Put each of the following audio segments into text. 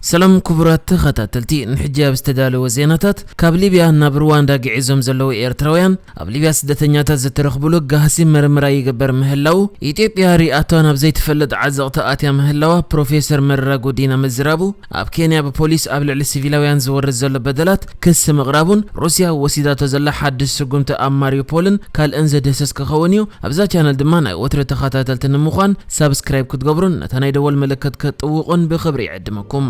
ሰላም ክቡራት ተኸታተልቲ፣ ንሕጂ ኣብ ዝተዳለወ ዜናታት፣ ካብ ሊብያ ናብ ሩዋንዳ ግዒዞም ዘለዉ ኤርትራውያን ኣብ ሊብያ ስደተኛታት ዝተረኽብሉ ጋህሲ መርመራ ይግበር ምህላው፣ ኢትዮጵያ ሪኣቶ ናብ ዘይትፈልጥ ዓዘቕቲ ኣትያ ምህላዋ ፕሮፌሰር መረራ ጉዲና ምዝራቡ፣ ኣብ ኬንያ ብፖሊስ ኣብ ልዕሊ ሲቪላውያን ዝወርድ ዘሎ በደላት ክሲ ምቕራቡን ሩስያ ወሲዳቶ ዘላ ሓድሽ ስጉምቲ ኣብ ማሪዩፖልን ካልእን ዝድህስስ ክኸውን እዩ። ኣብዛ ቻነል ድማ ናይ ወትሪ ተኸታተልቲ ንምዃን ሳብስክራይብ ክትገብሩን ነታ ናይ ደወል ምልክት ክትጥውቑን ብኽብሪ ይዕድመኩም።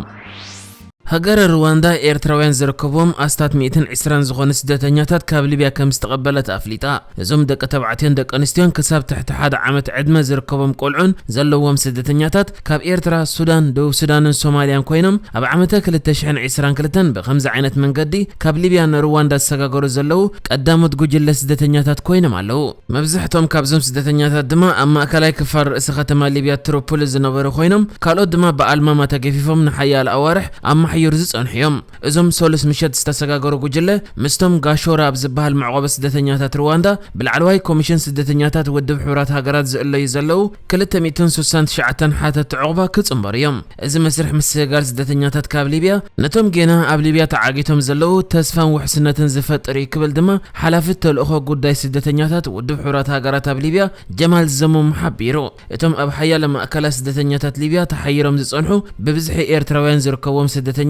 ሃገረ ሩዋንዳ ኤርትራውያን ዝርከብዎም ኣስታት ሚእትን ዕስራን ዝኾኑ ስደተኛታት ካብ ሊብያ ከም ዝተቐበለት ኣፍሊጣ። እዞም ደቂ ተባዕትዮን ደቂ ኣንስትዮን ክሳብ ትሕቲ ሓደ ዓመት ዕድመ ዝርከቦም ቆልዑን ዘለዎም ስደተኛታት ካብ ኤርትራ፣ ሱዳን፣ ደቡብ ሱዳንን ሶማልያን ኮይኖም ኣብ ዓመተ ክልተ ሽሕን ዕስራን ክልተን ብኸምዚ ዓይነት መንገዲ ካብ ሊብያ ንሩዋንዳ ዝሰጋገሩ ዘለዉ ቀዳሞት ጉጅለ ስደተኛታት ኮይኖም ኣለዉ። መብዛሕቶም ካብዞም ስደተኛታት ድማ ኣብ ማእከላይ ክፋል ርእሲ ከተማ ሊብያ ትሮፖሊ ዝነበሩ ኮይኖም፣ ካልኦት ድማ ብኣልማማ ተገፊፎም ንሓያለ ኣዋርሕ ኣብ ማሕዩር ዝጸንሑ እዮም። እዞም ሰሉስ ምሸት ዝተሰጋገሩ ጉጅለ ምስቶም ጋሾራ ኣብ ዝበሃል መዕቆቢ ስደተኛታት ሩዋንዳ ብላዕለዋይ ኮሚሽን ስደተኛታት ውድብ ሕቡራት ሃገራት ዝእለዩ ዘለዉ ክልተ ሚእትን ስሳን ትሽዓተን ሓተትቲ ዑቕባ ክጽንበሩ እዮም። እዚ መስርሕ ምስግጋር ስደተኛታት ካብ ሊብያ ነቶም ጌና ኣብ ሊብያ ተዓጊቶም ዘለዉ ተስፋን ውሕስነትን ዝፈጥር እዩ ክብል ድማ ሓላፊ ተልእኾ ጉዳይ ስደተኛታት ውድብ ሕቡራት ሃገራት ኣብ ሊብያ ጀማል ዘሙም ሓቢሩ። እቶም ኣብ ሓያለ ማእከላት ስደተኛታት ሊብያ ተሓይሮም ዝጸንሑ ብብዝሒ ኤርትራውያን ዝርከብዎም ስደተኛታት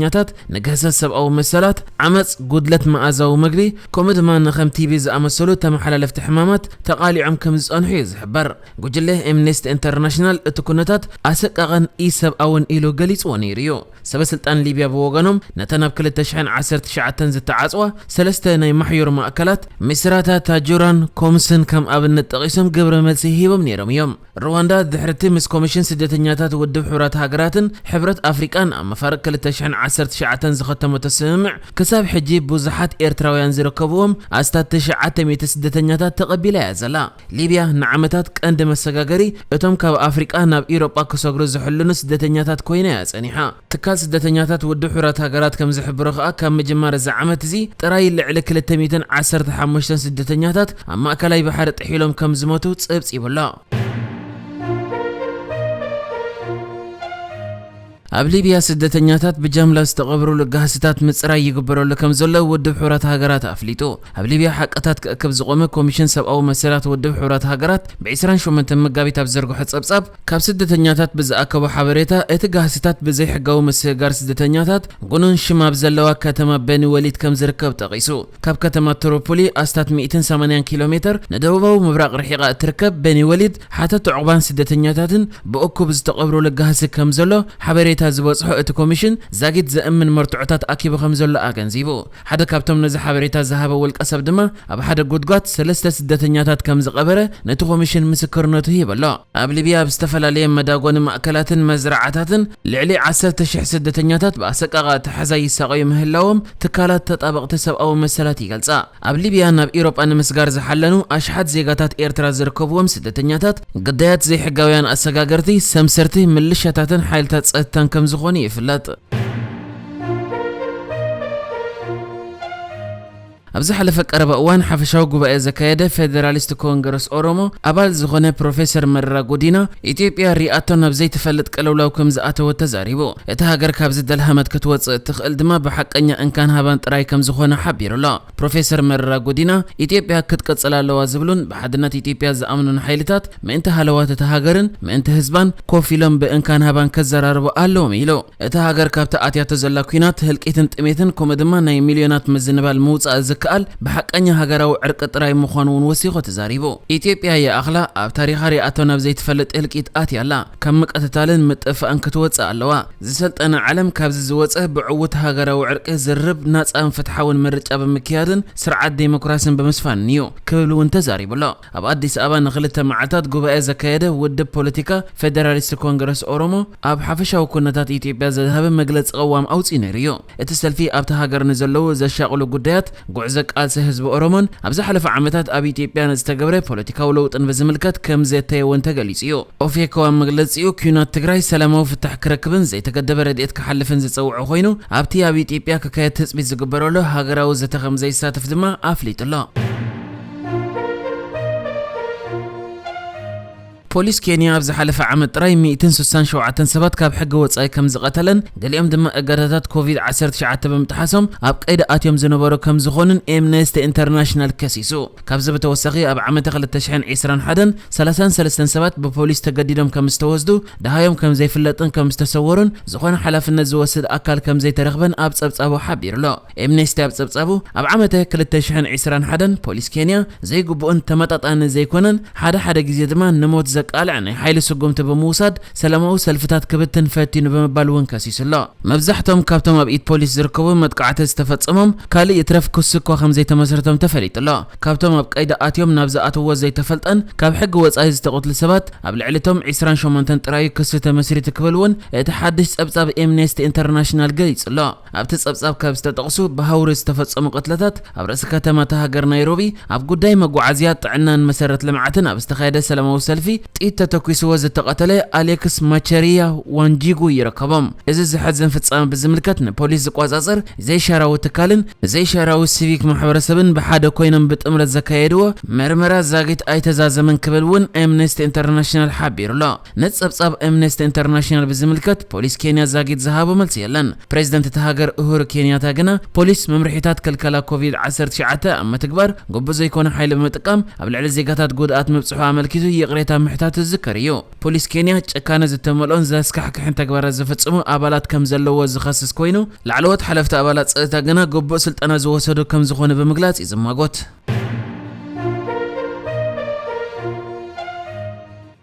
ንግህሰት ሰብኣዊ መሰላት፣ ዓመጽ፣ ጉድለት መኣዛዊ መግቢ፣ ከምኡ ድማ ንከም ቲቢ ዝኣመሰሉ ተመሓላለፍቲ ሕማማት ተቓሊዖም ከም ዝጸንሑ እዩ ዝሕበር። ጉጅለ ኤምነስቲ ኢንተርናሽናል እቲ ኩነታት ኣሰቃቕን ኢሰብኣውን ኢሉ ገሊጽዎ ነይሩ እዩ። ሰበ ስልጣን ሊብያ ብወገኖም ነተን ኣብ ክልተ ሽሕን ዓሰርተ ትሽዓተን ዝተዓጽዋ ሰለስተ ናይ ማሕዩር ማእከላት ሚስራታ፣ ታጁራን ኮምስን ከም ኣብነት ጠቒሶም ግብረ መልሲ ሂቦም ነይሮም እዮም። ሩዋንዳ ድሕርቲ ምስ ኮሚሽን ስደተኛታት ውድብ ሕቡራት ሃገራትን ሕብረት ኣፍሪቃን ኣብ መፋርቕ ክልተ ሽሕን ዓሰርተ ትሽዓተን ዝኸተመቶ ስምምዕ ክሳብ ሕጂ ብዙሓት ኤርትራውያን ዝርከብዎም ኣስታት ትሽዓተ ሚእቲ ስደተኛታት ተቐቢላ እያ ዘላ። ሊብያ ንዓመታት ቀንዲ መሰጋገሪ እቶም ካብ ኣፍሪቃ ናብ ኢሮጳ ክሰግሩ ዝሕልኑ ስደተኛታት ኮይና እያ ጸኒሓ። ትካል ስደተኛታት ውድብ ሕቡራት ሃገራት ከም ዝሕብሮ ከኣ ካብ ምጅማር እዚ ዓመት እዚ ጥራይ ልዕሊ ክልተ ሚእትን ዓሰርተ ሓሙሽተን ስደተኛታት ኣብ ማእከላይ ባሕሪ ጥሒሎም ከም ዝሞቱ ጸብጺቡ ኣሎ። ኣብ ሊብያ ስደተኛታት ብጃምላ ዝተቐብሩሉ ጋህስታት ምጽራይ ይግበረሉ ከም ዘሎ ውድብ ሕቡራት ሃገራት ኣፍሊጡ። ኣብ ሊብያ ሓቅታት ክእክብ ዝቖመ ኮሚሽን ሰብኣዊ መሰላት ውድብ ሕቡራት ሃገራት ብ ዕስራን ሸሞንተን መጋቢት ኣብ ዘርግሖ ጸብጻብ፣ ካብ ስደተኛታት ብዝኣከቦ ሓበሬታ፣ እቲ ጋህስታት ብዘይሕጋዊ ምስግጋር ስደተኛታት ጉኑን ሽም ኣብ ዘለዋ ከተማ በኒ ወሊድ ከም ዝርከብ ጠቒሱ። ካብ ከተማ ትሮፖሊ ኣስታት ሚእትን ሰማንያን ኪሎ ሜተር ንደቡባዊ ምብራቕ ርሒቓ እትርከብ በኒ ወሊድ፣ ሓተት ዑቕባን ስደተኛታትን ብእኩብ ዝተቐብሩሉ ጋህሲ ከም ዘሎ ሓበሬታ ዝበጽሖ እቲ ኮሚሽን፣ ዛጊት ዘእምን መርትዖታት ኣኪቡ ከም ዘሎ ኣገንዚቡ። ሓደ ካብቶም ነዚ ሓበሬታ ዝሃበ ውልቀ ሰብ ድማ፣ ኣብ ሓደ ጉድጓድ ሰለስተ ስደተኛታት ከም ዝቐበረ ነቲ ኮሚሽን ምስክርነቱ ሂቡ ኣሎ። ኣብ ሊብያ ኣብ ዝተፈላለየ መዳጎኒ ማእከላትን መዝረዓታትን ልዕሊ ዓሰርተ ሽሕ ስደተኛታት ብኣሰቃቒ ኣተሓሕዛ ይሳቐዩ ምህላዎም ትካላት ተጣበቕቲ ሰብኣዊ መሰላት ይገልጻ። ኣብ ሊብያ ናብ ኢሮጳ ንምስጋር ዝሓለኑ ኣሽሓት ዜጋታት ኤርትራ ዝርከብዎም ስደተኛታት ግዳያት ዘይሕጋውያን ኣሰጋገርቲ፣ ሰምሰርቲ፣ ምልሻታትን ሓይልታት ጸጥታን ከም ዝኾኑ ይፍለጥ። ኣብ ዝሓለፈ ቀረባ እዋን ሓፈሻዊ ጉባኤ ዘካየደ ፌደራሊስት ኮንግረስ ኦሮሞ ኣባል ዝኾነ ፕሮፌሰር መረራ ጉዲና፣ ኢትዮጵያ ሪኣቶ ናብ ዘይትፈልጥ ቅልውላው ከም ዝኣተወት ተዛሪቡ። እታ ሃገር ካብዚ ደልሃመት ክትወጽእ እትኽእል ድማ ብሓቀኛ እንካን ሃባን ጥራይ ከም ዝኾነ ሓቢሩ ኣሎ። ፕሮፌሰር መረራ ጉዲና፣ ኢትዮጵያ ክትቅጽል ኣለዋ ዝብሉን ብሓድነት ኢትዮጵያ ዝኣምኑን ሓይልታት ምእንቲ ሃለዋት እታ ሃገርን ምእንቲ ህዝባን ኮፍ ኢሎም ብእንካን ሃባን ክዘራረቡ ኣለዎም ኢሉ። እታ ሃገር ካብቲ ኣትያቶ ዘላ ኲናት፣ ህልቂትን ጥሜትን፣ ከምኡ ድማ ናይ ሚልዮናት ምዝንባል ምውጻእ ዝከኣል ብሓቀኛ ሃገራዊ ዕርቂ ጥራይ ምዃኑ እውን ወሲኹ ተዛሪቡ። ኢትዮጵያ ይኣኽላ ኣብ ታሪኻ ሪኣቶ ናብ ዘይትፈልጥ ህልቂት ኣትያ ኣላ። ካብ ምቅትታልን ምጥፋእን ክትወጽእ ኣለዋ። ዝሰልጠነ ዓለም ካብዚ ዝወጸ ብዕዉት ሃገራዊ ዕርቂ ዝርብ ናጻን ፍትሓውን ምርጫ ብምክያድን ስርዓት ዴሞክራስን ብምስፋንን እዩ ክብል እውን ተዛሪቡ ኣሎ። ኣብ ኣዲስ ኣበባ ንክልተ መዓልታት ጉባኤ ዘካየደ ውድብ ፖለቲካ ፌደራሊስት ኮንግረስ ኦሮሞ ኣብ ሓፈሻዊ ኩነታት ኢትዮጵያ ዝሃበ መግለጺ ቅዋም ኣውጺኡ ነይሩ እዩ። እቲ ሰልፊ ኣብቲ ሃገር ንዘለዉ ዘሻቕሉ ጉዳያት፣ ጉዕዞ ቃልሲ ህዝቢ ኦሮሞን ኣብ ዝሓለፈ ዓመታት ኣብ ኢትዮጵያ ንዝተገብረ ፖለቲካዊ ለውጥን ብዝምልከት ከም ዘተየ እውን ተገሊጹ እዩ። ኦፌኮ ኣብ መግለጺኡ፣ ኲናት ትግራይ ሰላማዊ ፍታሕ ክረክብን ዘይተገደበ ረድኤት ክሓልፍን ዝጸውዐ ኮይኑ፣ ኣብቲ ኣብ ኢትዮጵያ ክካየድ ትጽቢት ዝግበረሉ ሃገራዊ ዘተ ከም ዘይሳተፍ ድማ ኣፍሊጡ ኣሎ። ፖሊስ ኬንያ ኣብ ዝሓለፈ ዓመት ጥራይ ሚእትን ስሳን ሸውዓተን ሰባት ካብ ሕጊ ወጻኢ ከም ዝቐተለን፣ ገሊኦም ድማ እገዳታት ኮቪድ ዓሰርተ ትሽዓተ ብምጥሓሶም ኣብ ቀይዲ ኣትዮም ዝነበሩ ከም ዝኾኑን ኤምነስቲ ኢንተርናሽናል ከሲሱ። ካብዚ ብተወሳኺ፣ ኣብ ዓመተ ክልተ ሽሕን ዕስራን ሓደን ሰላሳን ሰለስተን ሰባት ብፖሊስ ተገዲዶም ከም ዝተወስዱ፣ ደሃዮም ከም ዘይፍለጥን ከም ዝተሰወሩን፣ ዝኾነ ሓላፍነት ዝወስድ ኣካል ከም ዘይተረኽበን ኣብ ጸብጻቡ ሓቢሩ ኣሎ። ኤምነስቲ ኣብ ጸብጻቡ፣ ኣብ ዓመተ ክልተ ሽሕን ዕስራን ሓደን ፖሊስ ኬንያ ዘይግቡእን ተመጣጣኒ ዘይኮነን፣ ሓደ ሓደ ግዜ ድማ ንሞት ዘቃልዕ ናይ ሓይሊ ስጉምቲ ብምውሳድ ሰላማዊ ሰልፍታት ክብትን ፈቲኑ ብምባል እውን ከሲሱ ኣሎ። መብዛሕቶም ካብቶም ኣብ ኢድ ፖሊስ ዝርከቡ መጥቃዕቲ ዝተፈጸሞም ካልእ ይትረፍ ክሲ እኳ ከም ዘይተመስረቶም ተፈሊጡ ኣሎ። ካብቶም ኣብ ቀይዲ ኣትዮም ናብ ዝኣተዎ ዘይተፈልጠን ካብ ሕጊ ወጻኢ ዝተቐትሉ ሰባት ኣብ ልዕሊ እቶም ዕስራን ሸሞንተን ጥራዩ ክሲ ተመስሪቱ ክብል እውን እቲ ሓድሽ ጸብጻብ ኤምነስቲ ኢንተርናሽናል ገሊጹ ኣሎ። ኣብቲ ጸብጻብ ካብ ዝተጠቕሱ ብሃውሪ ዝተፈጸሙ ቅትለታት፣ ኣብ ርእሲ ከተማ እታ ሃገር ናይሮቢ ኣብ ጉዳይ መጓዓዝያ፣ ጥዕናን መሰረት ልምዓትን ኣብ ዝተኻየደ ሰላማዊ ሰልፊ ጥይት ተተኲስዎ ዝተቐተለ ኣሌክስ ማቸሪያ ዋንጂጉ ይርከቦም። እዚ ዘሕዝን ፍጻመ ብዝምልከት ንፖሊስ ዝቆጻጸር ዘይሻራዊ ትካልን ዘይሻራዊ ሲቪክ ማሕበረሰብን ብሓደ ኮይኖም ብጥምረት ዘካየድዎ መርመራ ዛጊት ኣይተዛዘመን ክብል እውን ኤምነስቲ ኢንተርናሽናል ሓቢሩ ኣሎ። ነቲ ጸብጻብ ኤምነስቲ ኢንተርናሽናል ብዝምልከት ፖሊስ ኬንያ ዛጊት ዝሃቦ መልሲ የለን። ፕሬዚደንት እታ ሃገር ኡሁሩ ኬንያታ ግና ፖሊስ መምርሒታት ክልከላ ኮቪድ ዓሰርተ ትሽዓተ ኣብ ምትግባር ግቡእ ዘይኮነ ሓይሊ ብምጥቃም ኣብ ልዕሊ ዜጋታት ጉድኣት ምብጽሑ ኣመልኪቱ ይቕሬታ ምሕታቱ ዝዝከር እዩ። ፖሊስ ኬንያ ጭካነ ዝተመልኦን ዘስካሕክሕን ተግባራት ዝፍጽሙ ኣባላት ከም ዘለዎ ዝኸስስ ኮይኑ፣ ላዕለዎት ሓለፍቲ ኣባላት ጸጥታ ግና ግቡእ ስልጠና ዝወሰዱ ከም ዝኾኑ ብምግላጽ እዩ ዝማጎት።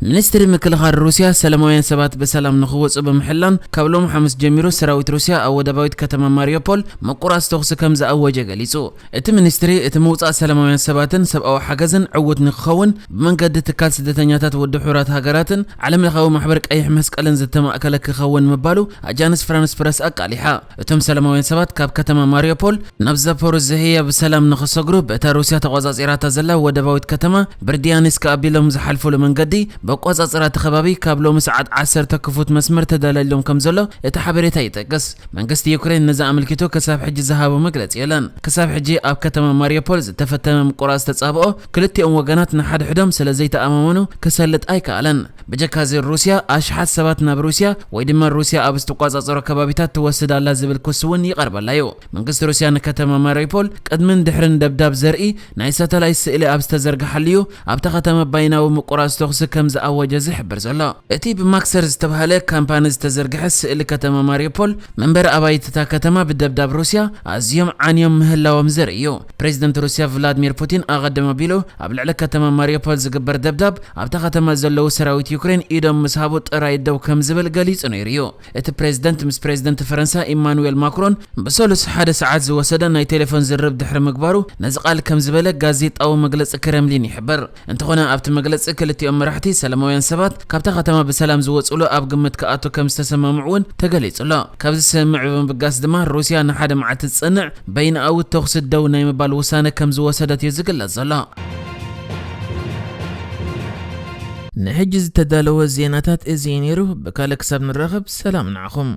ሚኒስትሪ ምክልኻል ሩስያ ሰላማውያን ሰባት ብሰላም ንኽወጹ ብምሕላን፣ ካብ ሎሚ ሓሙስ ጀሚሩ ሰራዊት ሩስያ ኣብ ወደባዊት ከተማ ማሪዮፖል ምቁራጽ ተኹሲ ከም ዝኣወጀ ገሊጹ። እቲ ሚኒስትሪ፣ እቲ ምውጻእ ሰላማውያን ሰባትን ሰብኣዊ ሓገዝን ዕዉት ንክኸውን ብመንገዲ ትካል ስደተኛታት ውድብ ሕቡራት ሃገራትን ዓለም ለኻዊ ማሕበር ቀይሕ መስቀልን ዝተማእከለ ክኸውን ምባሉ ኣጃንስ ፍራንስ ፕረስ ኣቃሊሓ። እቶም ሰላማውያን ሰባት ካብ ከተማ ማሪዮፖል ናብ ዛፖሮዝህያ ብሰላም ንኽሰግሩ፣ በታ ሩስያ ተቖጻጺራታ ዘላ ወደባዊት ከተማ ብርድያንስክ ኣቢሎም ዝሓልፉሉ መንገዲ፣ ብኣቆጻጽራ እቲ ከባቢ ካብ ሎሚ ሰዓት ዓሰርተ ክፉት መስመር ተዳላይሎም ከም ዘሎ እቲ ሓበሬታ ይጠቅስ። መንግስቲ ዩክሬን ነዚ ኣመልኪቱ ክሳብ ሕጂ ዝሃቦ መግለጺ የለን። ክሳብ ሕጂ ኣብ ከተማ ማሪዮፖል ዝተፈተመ ምቁራጽ ተጻብኦ፣ ክልቲኦም ወገናት ንሓድሕዶም ስለ ዘይተኣማመኑ ክሰልጥ ኣይከኣለን። ብጀካ እዚ፣ ሩስያ ኣሽሓት ሰባት ናብ ሩስያ ወይ ድማ ሩስያ ኣብ ዝተቋጻጸሮ ከባቢታት ትወስድ ኣላ ዝብል ክሲ እውን ይቐርበላ እዩ። መንግስቲ ሩስያ ንከተማ ማሪዮፖል ቅድምን ድሕርን ደብዳብ ዘርኢ ናይ ሳተላይት ስእሊ ኣብ ዝተዘርግሓሉ እዩ ኣብታ ከተማ ባይናዊ ምቁራጽ ተኹሲ ከም ዝኣወጀ ዝሕብር ዘሎ። እቲ ብማክሰር ዝተባህለ ካምፓኒ ዝተዘርግሐ ስእሊ ከተማ ማሪዮፖል፣ መንበሪ ኣባይቲ እታ ከተማ ብደብዳብ ሩስያ ኣዝዮም ዓንዮም ምህላዎም ዘርኢ እዩ። ፕሬዚደንት ሩስያ ቭላድሚር ፑቲን ኣቐድም ኣቢሉ ኣብ ልዕሊ ከተማ ማሪዮፖል ዝግበር ደብዳብ፣ ኣብታ ከተማ ዘለዉ ሰራዊት ዩክሬን ኢዶም ምስ ሃቡ ጥራይ ደው ከም ዝብል ገሊጹ ነይሩ እዩ። እቲ ፕሬዚደንት ምስ ፕሬዚደንት ፈረንሳ ኢማኑኤል ማክሮን ብሰሉስ ሓደ ሰዓት ዝወሰደ ናይ ቴሌፎን ዝርርብ ድሕሪ ምግባሩ፣ ነዚ ቃል ከም ዝበለ ጋዜጣዊ መግለጺ ክረምሊን ይሕብር። እንተኾነ፣ ኣብቲ መግለጺ ክልቲኦም መራሕቲ ሰላማውያን ሰባት ካብታ ከተማ ብሰላም ዝወጽሉ ኣብ ግምት ክኣቱ ከም ዝተሰማምዑ እውን ተገሊጹ ኣሎ። ካብዚ ስምምዕ ብምብጋስ ድማ፣ ሩስያ ንሓደ መዓልቲ ዝጸንዕ በይንኣዊ ተኹሲ ደው ናይ ምባል ውሳነ ከም ዝወሰደት እዩ ዝግለጽ ዘሎ። ንሕጂ ዝተዳለወ ዜናታት እዚ እዩ ነይሩ። ብካልእ ክሳብ ንራኸብ፣ ሰላም ንዓኹም።